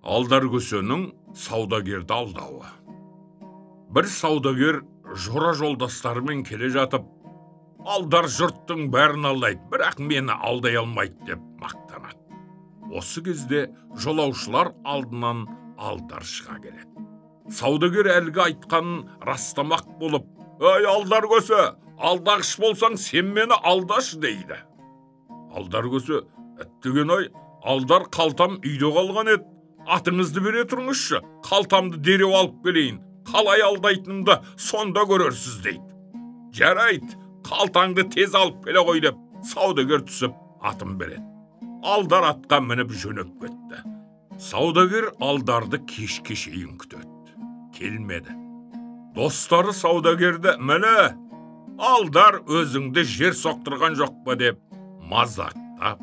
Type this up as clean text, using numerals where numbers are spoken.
Алдар көсенің саудагерді алдауы. Бір саудагер жора жолдастарымен келе жатып, алдар жұрттың бәрін алдайды, бірақ мені алдай алмайды деп мақтанады. Осы кезде жолаушылар алдынан Алдар шыға келеді. Саудагер әлгі айтқанын растамақ болып, «Ей, Алдар көсе, алдағыш болсаң, сен мені алдашы» дейді. Алдар көсе, «Әттеген ай, алдар қалтам үйде қалған еді, атыңызды бере тұрыңызшы, қалтамды дереу алып келейін, қалай алдайтынымды сонда көрерсіз» дейді. «Жарайды, қалтаңды тез алып келе ғой» деп саудагер түсіп атын береді. Алдар атқа мініп жөнеп кетті. Саудагер Алдарды кешке шейін күтеді. Келмеді. Достары саудагерді, «Міне, Алдар өзіңді жер соқтырған жоқ па» деп мазақтап